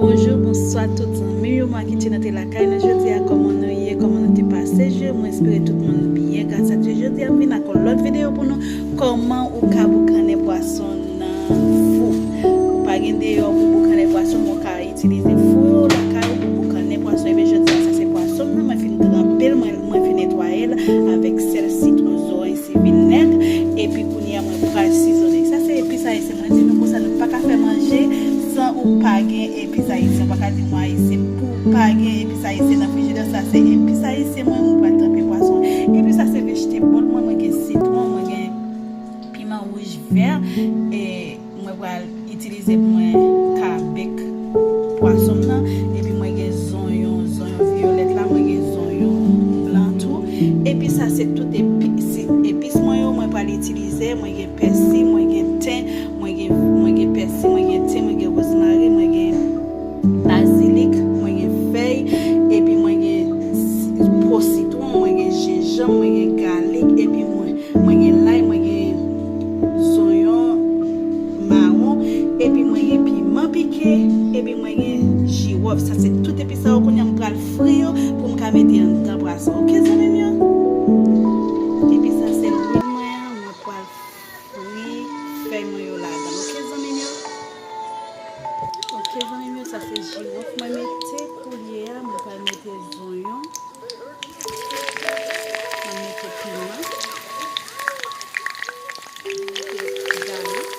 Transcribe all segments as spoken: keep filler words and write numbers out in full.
Bonjou, bonswa tout zanmi yo, mwen Kitchen antre lakay nou jodi a, kòman nou ye, kòman nou te pase jou, mwen espere tout moun byen, gras a Dye, jodi a m vin ak yon lòt videyo pou nou, kòman ou ka boukannen pwason nan fou. Ou pa gen deyò pou boukannen pwason, men ou ka itilize fou yo lakay ou pou boukannen pwason, ebyen jodi a sa se pwason m nan, mwen fin tranpe l, mwen, mwen fin netwaye l avèk sèl, sitwon, zoranj, se vinèg, epi kounye a mwen pral sizonnen. Sa se epis ayisyen. Mwen di nou konsa, nou pa ka fè manje san ou pa gen epis ayisyen. Ou pa ka di mwen ayisyen pou pa gen epis ayisyen nan frijidè. Sa se epis ayisyen mwen, mwen pral tranpe pwason. Epi sa se vegetable mwen, mwen gen sitwon, mwen gen piman wouj vè, e mwen pral itilize pou mwen ka bake pwason m nan. Epi mwen gen zonyon, zonyon viyolèt la, mwen gen zonyon blan tou. Epi sa se tout epi-, si, epis mwen yo, mwen pral itilize. Mwen gen pèsi, mwen gen ten, mwen gen, mwen gen pèsi, mwen gen ten, mwen gen wozmari, mwen gen bazilik, mwen gen fèy, epi mwen gen si-, po sitwon, mwen gen jenjanm, mwen gen galik, epi mwen, mwen gen lay, mwen gen zonyon mawon, epi mwen gen piman pike, epi mwen gen jiwòf. Sa se tout epis sa yo, kounye a m pral fri yo pou m ka mete anndan pwason. Oke, zanmi m yo? Epi sa se lwil mwen an, mwen pral fri fèy mwen yo ladan. Oke, zanmi m yo? Oke, zanmi m yo, sa se jiwòf mwen mete kounye a, mwen pral mete zonyon. Mwen mete piman. Mwen mete galik.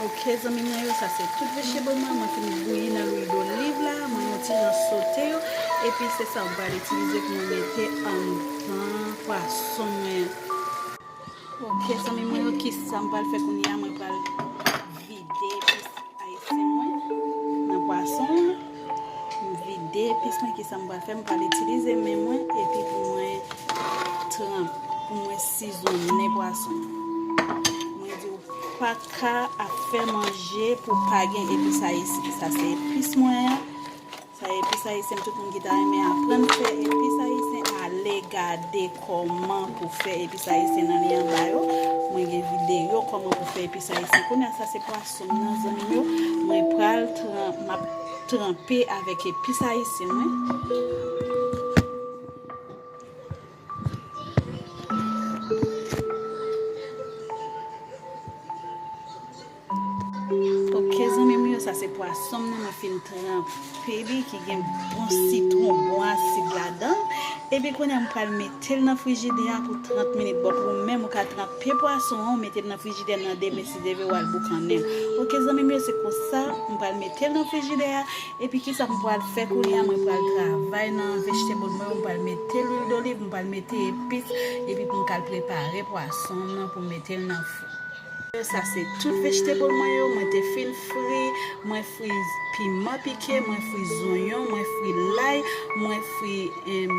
Ok, zanmi mwen yo, sa se tout vegetable mwen. Mwen fin bouyi nan lwil doliv la. Mwen yon ti jan sote yo. Epi se sa mwen pral itilize pou mwen mete anndan pwason mwen. Ok, zanmi mwen yo, kisa m pral fè kounye a? Mwen pral vide epis ayisyen mwen nan pwason an. M vide epis mwen, kisa m pral fè? M pral itilize men mwen epi pou mwen tranp, pou mwen sizonnen pwason. Mwen di ou pa ka ap fè manje pou pa gen epis ayisyen. Sa se epis mwen an. Sa epis ayisyen, tout moun ki ta renmen aprann fè epis ayisyen, ale gade kòman pou fè epis ayisyen nan lyen anba yo. Mwen gen videyo kòman pou fè epis ayisyen. Kounye a, sa se pwason m nan, zanmi m yo. Mwen pral tran-, m ap tranpe avèk epis ayisyen mwen. Ok, zanmi m yo, sa se pwason m nan, mwen fin tranpe li, ki gen bon sitwon, bon asid ladan l. Epi kounye a, m pral mete l nan frijidè a pou trant minit. Bon, pou ou menm, ou ka tranpe pwason an, ou mete l nan frijidè nan demen, si Dye vle, w al boukannen l. Ok, zanmi m yo, se konsa, m pral mete l nan frijidè a. Epi kisa m pral fè kounye a? Mwen pral travay nan vegetable mwen yo, m pral mete lwil doliv, m pral mete epis, epi pou m ka al prepare pwason m nan pou m mete l nan fou. Sa se tout vegetable mwen yo, mwen te fin fri, mwen fri piman pike, mwen fri zonyon, mwen fri lay, mwen fri, em,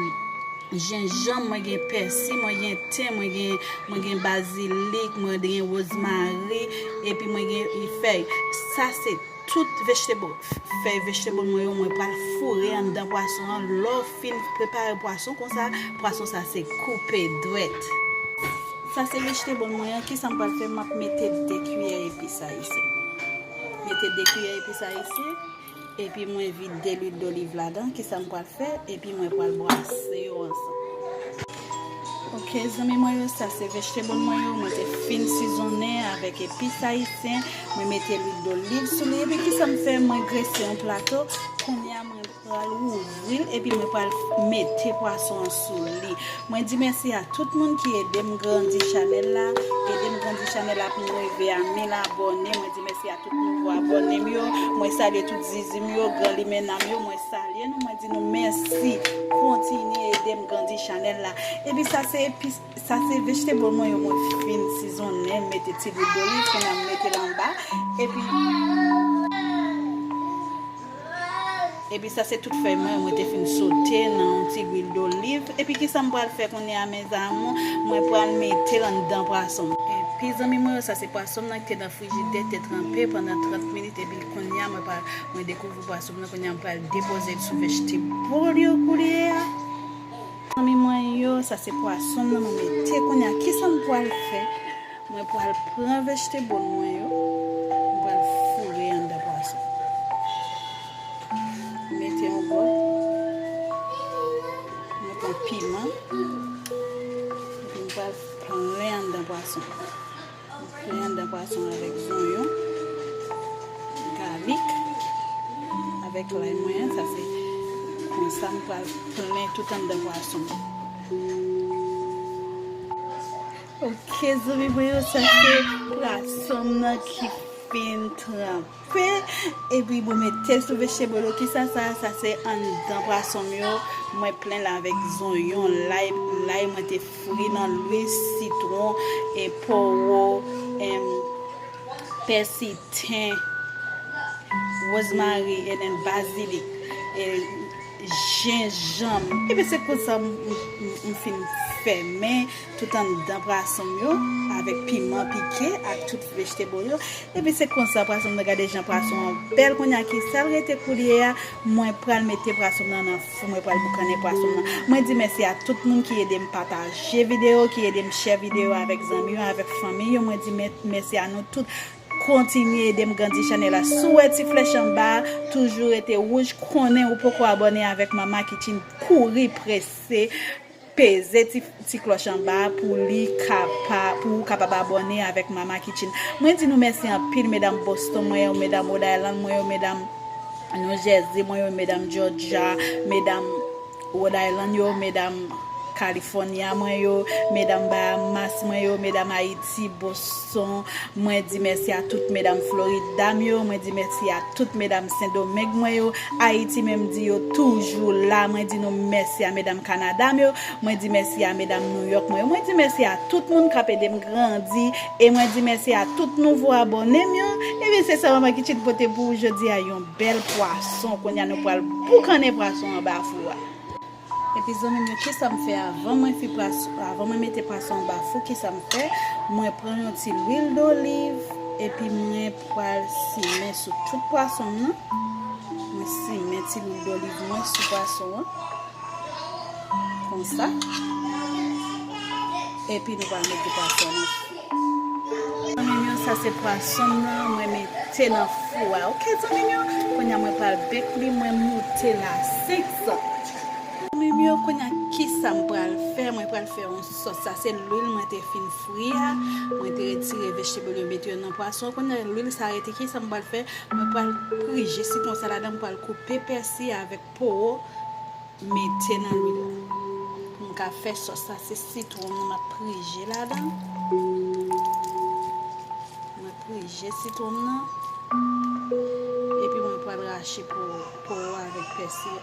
jenjanm, mwen gen pèsi, mwen gen ten, mwen gen, mwen gen bazilik, mwen gen wozmari, epi mwen gen fèy. Sa se tout vegetable, fèy vegetable mwen yo, mwen pral foure anndan pwason an. Lè w fin prepare pwason konsa, pwason sa se koupe dwèt. Sa se vegetable mwen an, kisa m pral fè? M ap mete de kiyè epis ayisyen. Mete de kiyè epis ayisyen, epi mwen vide lwil doliv ladan. Kisa m pral fè? Epi mwen pral brase yo ansanm. Ok, zanmi mwen yo, sa se vegetable mwen yo. Mwen te fin sizonnen avèk epis ayisyen. Mwen mete lwil doliv sou li. Epi kisa m fè? Mwen grese yon plato. Kounye a, mwen pral ouvri l. Epi mwen pral mete pwason an sou li. Mwen di mèsi a tout moun ki ede m grandi chanèl la. Ede m grandi chanèl la pou m rive a mil abòne. Mwen di mèsi a tout nouvo abòne m yo. Mwen salye tout zizi m yo, gran limena m yo. Mwen salye nou, mwen di nou mèsi. Kontinye ede m grandi chanèl la. Epi sa se epis, sa se vegetable mwen yo, mwen fin sizonnen, mete ti lwil doliv, kounye a m mete l anba. Epi, epi sa se tout fèy mwen, mwen te fin sote nan yon ti lwil doliv. Epi kisa m pral fè kounye a, mes amours? Mwen pral mete l anndan pwason m. Epi zanmi mwen yo, sa se pwason m nan ki te nan frijidè, te tranpe pandan trant minit, epi kounye a mwen pa, mwen dekouvri pwason m nan, kounye a m pral depoze l sou vegetable yo kounye a. Zanmi mwen yo, sa se pwason m nan mwen mete. Kounye a, kisa m pral fè? Mwen pral pran vegetable mwen yo, mwen pral foure anndan pwason. Mete yon bò, mwen pran piman, epi mwen pral plen anndan pwason. Mwen plen anndan pwason avèk zonyon, galik, avèk lay mwen an, sa se konsa mwen pral plen tout anndan pwason. Ok, zanmi mwen yo, sa se pwason m nan ki fin tranpe. Epi mwen mete l sou vegetable yo. Kisa sa? Sa se anndan pwason m yo. Mwen plen l avèk zonyon, lay, lay mwen te fri nan lwil, sitwon, e powo, em, pèsi, ten, wozmari, e nen bazilik, e jenjanm. Epi se konsa m, m, m, m fin fèmen tout anndan pwason m yo avèk piman pike ak tout vegetable yo. Epi se konsa pwason m nan, gade jan pwason an bèl. Kounye a ki sa l rete koulye a, mwen pral mete pwason m nan nan fou, mwen pral boukannen pwason m nan. Mwen di mèsi a tout moun ki ede m pataje videyo, ki ede m share videyo avèk zanmi yo, avèk fanmi yo. Mwen di mè-, mèsi a nou tout. Kontinye ede m grandi chanèl la. Si w wè ti flèch anba a, toujou rete wouj, konnen ou poko abòne avèk Mama Kitchen, kouri prese, peze ti, ti klòch anba a pou li kapa-, pou ou kapab abòne avèk Mama Kitchen. Mwen di nou mèsi anpil, medam Boston mwen yo, medam Rhode Island mwen yo, medam New Jersey mwen yo, medam Georgia, medam Rhode Island yo, medam California mwen yo, medam Bahamas mwen yo, medam Ayiti, Boston. Mwen di mèsi a tout medam Florida m yo, mwen di mèsi a tout medam Sendomeng mwen yo, Ayiti menm di yo toujou la. Mwen di nou mèsi a medam Kanada m yo, mwen di mèsi a medam New York mwen yo, mwen di mèsi a tout moun k ap ede m grandi, e mwen di mèsi a tout nouvo abòne m yo. Epi se sa Mama Kitchen pote pou ou jodi a, yon bèl pwason. Kounye a nou pral boukannen pwason anba fou a. Epi zanmi m yo, kisa m fè avan mwen fi pwas-, avan mwen mete pwason anba fou, kisa m fè? Mwen pran yon ti lwil doliv, epi mwen pral simen sou tout pwason m nan. Mwen simen ti lwil doliv mwen sou pwason an. Konsa. Epi nou pral mete pwason an. Zanmi m yo, sa se pwason m nan, mwen mete nan fou a. Ok, zanmi m yo, kounye a mwen pral bake li, mwen moute l a senk san. Zanmi m yo, kounye a kisa m pral fè? Mwen pral fè yon sòs. Sa se lwil mwen te fin fri a. Mwen te retire vegetable yo, mete yo nan pwason. Kounye a lwil sa rete, kisa m pral fè? Mwen pral prije sitwon sa ladan, mwen pral koupe pèsi avèk powo. Mete nan lwil la. Pou m ka fè sòs la, se sitwon m nan m ap prije ladan. Mwen prije sitwon m nan. Epi mwen pral rache po, po avèk pèsi a.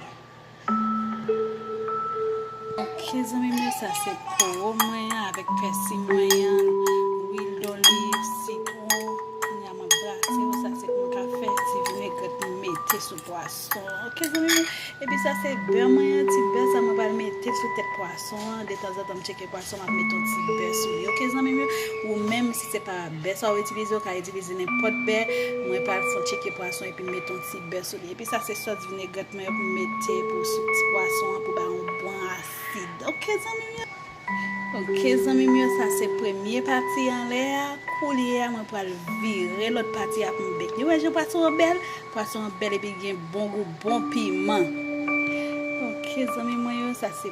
Ok, zanmi m yo, sa se po mwen an avèk pèsi mwen an, lwil doliv, sitwon. Kounye a mwen brase yo, sa se pou m ka fè ti vinegrèt m mete sou pwason. Ok, zanmi m yo. Epi sa se bè mwen an, ti bè sa mwen pral mete sou tèt pwason an. Detanzantan m tcheke pwason, m ap mete yon ti bè sou li. Ok, zanmi m yo, ou menm, si se pa bè sa ou itilize, ou ka itilize nenpòt bè. Mwen pral fon tcheke pwason epi m mete yon ti bè sou li. Epi sa se sòs vinegrèt mwen yo pou m mete pou sou ti pwason an, pou ba yon bon asid. Ok, zanmi m yo. Ok, zanmi m yo, sa se premye pati anlè a. Koulye a, mwen pral vire lòt pati a pou m bake li. Ou wè jan pwason an bèl? Pwason an bèl epi gen bon gou, bon piman. Ok, zanmi mwen yo, sa se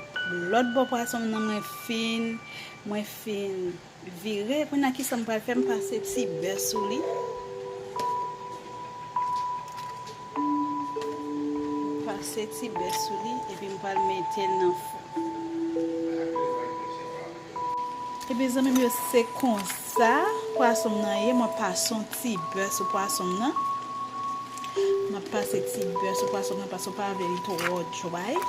lòt bò pwason m nan mwen fin, mwen fin vire. Kounye a kisa m pral fè? M pase ti bè sou li. M pase ti bè sou li, epi m pral mete l nan fou. Epi zanmi m yo, se konsa pwason m nan ye. Mwen pase yon ti bè sou pwason m nan. Mwen pase ti bè sou pwason m nan paske w pa vle li twò dry,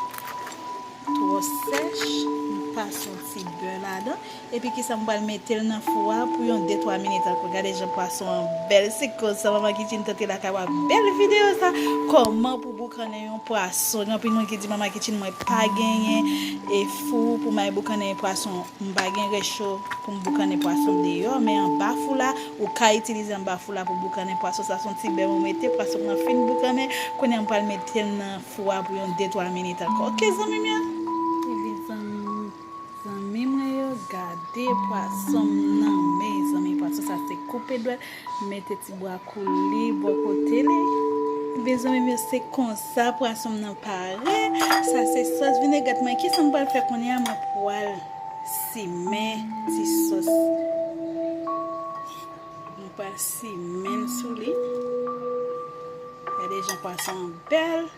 twò sèch. Mwen pase yon ti bè ladan. Epi kisa m pral mete l nan fou a pou yon de twa minit ankò. Gade jan pwason an bèl. Se konsa Mama Kitchen tante lakay w ak bèl videyo sa. Kòman pou boukannen yon pwason. Gen anpil moun ki di Mama Kitchen mwen pa genyen e fou pou m al boukannen pwason. M pa gen recho pou m boukannen pwason deyò, men anba fou la, ou ka itilize anba fou la pou boukannen pwason. Sa se yon ti bè mwen mete, pwason nan fin boukannen. Kounye a m pral mete l nan fou a pou yon de twa minit ankò. Ok, zanmi m yo? Epi zanmi, zanmi mwen yo, gade pwason m nan, men zanmi. Sa se koupe dwèt, mete ti bwa kou li bò kote li. Ebyen zanmi m yo, se konsa pwason m nan pare. Sa se sòs vinegrèt mwen. Kisa m pral fè kounye a? Mwen pral simen ti sòs. Mwen pral simen l sou li. Gade jan pwason an bèl.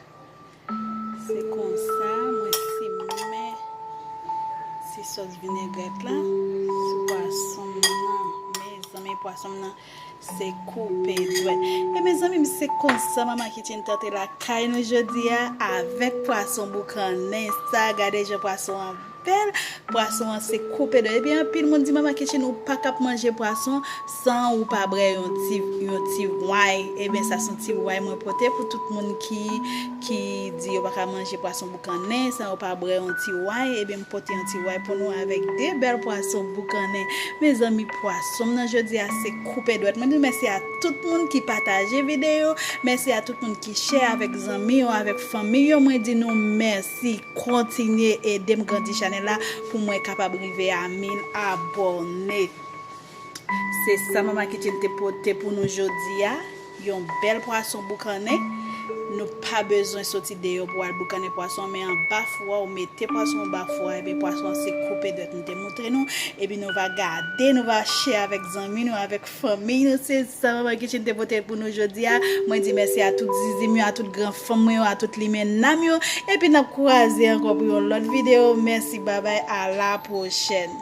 Se konsa mwen simen ti sòs vinegrèt la sou pwason m nan. Mezanmi, pwason m nan se koupe dwèt. E mezanmi, se konsa Mama Kitchen t antre lakay nou jodi a avèk pwason boukannen sa. Gade jan pwason an bèl. Pwason an se koupe dwèt. Ebyen, anpil moun di, Mama Kitchen, ou pa kab manje pwason san ou pa bwè yon ti, yon ti way. Ebyen, sa se yon ti way mwen pote pou tout moun ki, ki di yo pa ka manje pwason boukannen san yo pa bwè yon ti way. Ebyen, m pote yon ti way pou nou avèk de bèl pwason boukannen. Mezanmi, pwason m nan jodi a se koupe dwèt. Mwen di mèsi a tout moun ki pataje videyo. Mèsi a tout moun ki share avèk zanmi yo, avèk fanmi yo. Mwen di nou mèsi. Kontinye ede m grandi chanèl la pou mwen kapab rive a mil abòne. Se sa Mama Kitchen te pote pou nou jodi a. Yon bèl pwason boukannen. Nou pa bezwen soti deyò pou al boukannen pwason, men anba fou a, ou mete pwason anba fou a, epi pwason an se koupe dwèt m te montre nou. Epi nou va gade, nou va share avèk zanmi nou, avèk fanmi nou. Se sa Mama Kitchen te pote pou nou jodi a. Mwen di mèsi a tout zizi m yo, a tout gran fanm mwen yo, a tout limennam yo. Epi n ap kwaze ankò pou yon lòt videyo. Mèsi, babay, a la pwochèn.